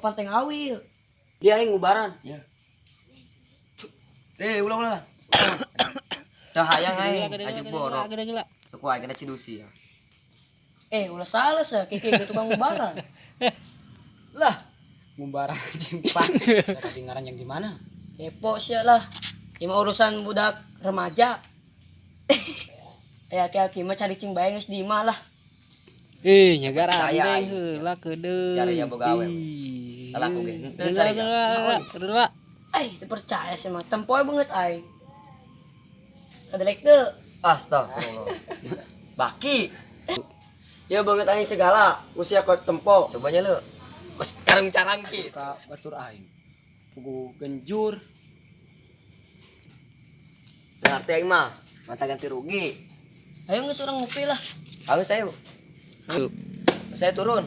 panteng awi. Dia aing ngubaran. Ya. Eh, ulah ulah. Tah hayang aing aja borok. Sok aing kena cidusi ya. Eh, ulah salah sih, kiki gitu tukang ngubaran. Lah, ngubaran cimpak. Tadi ngaran yang di mana? Kepo sih lah. Ini mah urusan budak remaja. Eh, aki-aki mah cari cing bae geus di imah lah. Ih, nyagar Saya andeng aing, heula kedeung. Siara ya boga awe. Ih. Salah aku ge. Henteu Heula, sare ya. heula, heula. Eh, teu percaya sih mah. Tempoe banget aing. Kadelek teu. Astagfirullah. Baki. Ya banget aing segala, usia kok tempo. Coba nya lu. Kos karang carangki. Ka batur aing. Pugu genjur. Ngerti aing mah. Mata ganti rugi. Ayo geus urang ngopi lah. Ayo saya. Saya turun.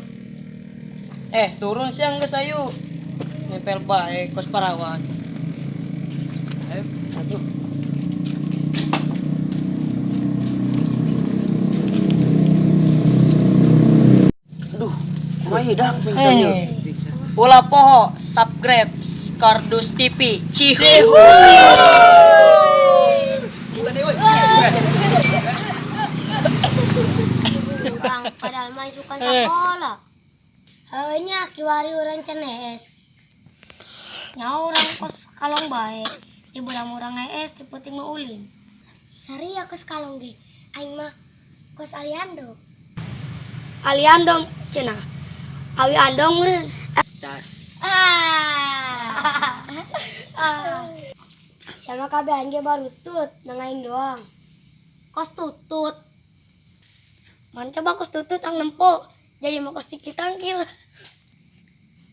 Eh, turun siang geus ayo. Nempel bae kos parawan. Ayo, satu. Aduh, kumaha dang pingsan Eh. Ulah poho, subscribe Kardus TV. Cihu. Bukan dewe. Urang padahal mah isukan sekolah. Heunya kiwari urang cenes. Nya urang kos kalong bae. Di bulan urang hees di peuting mah ulin. Saria kos kalong ge. Aing mah kos aliando. Aliando cenah. Awi andong meureun. Ah. Ah. Sama kabehan ge baru tut, nang aing doang. Kos tutut. Man coba kos tutut ang nempo. Jadi mau kos sikit tangkil.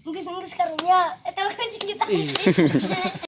Mungkin karunya, eta mah kos sikit tangkil.